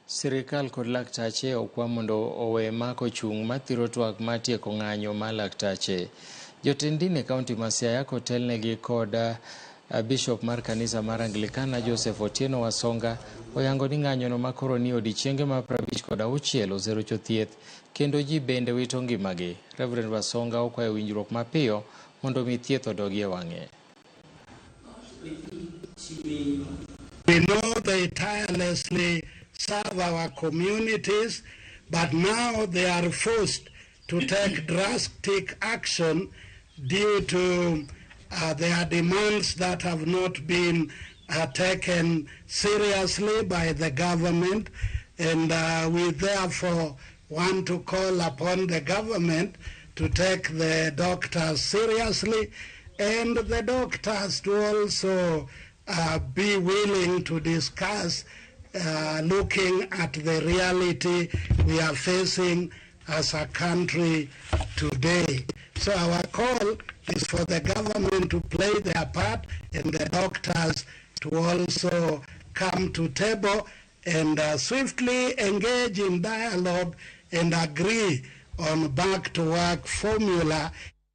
Sirikal kod laktache okwa mondo owe mako chung' mathiro twak mar tieko ng'anyo mar laktache. Jotend din e kaunti ma Siaya kotelnegi kod Bishop mar kanisa mar Anglikana Joseph Otieno Wasonga oyango ni ng'anyono makoro ni odiechienge ma 56 oserocho thieth kendo ji bende wito ngimagi. Reverend Wasonga okwayo winjruok mapiyo mondo mi thieth odogi e wang'e. We know they tirelessly serve our communities, but now they are forced to take drastic action due to their demands that have not been taken seriously by the government. And we therefore want to call upon the government to take the doctors seriously and the doctors to also be willing to discuss looking at the reality we are facing as a country today. So our call is for the government to play their part and the doctors to also come to table and swiftly engage in dialogue and agree on back to work formula.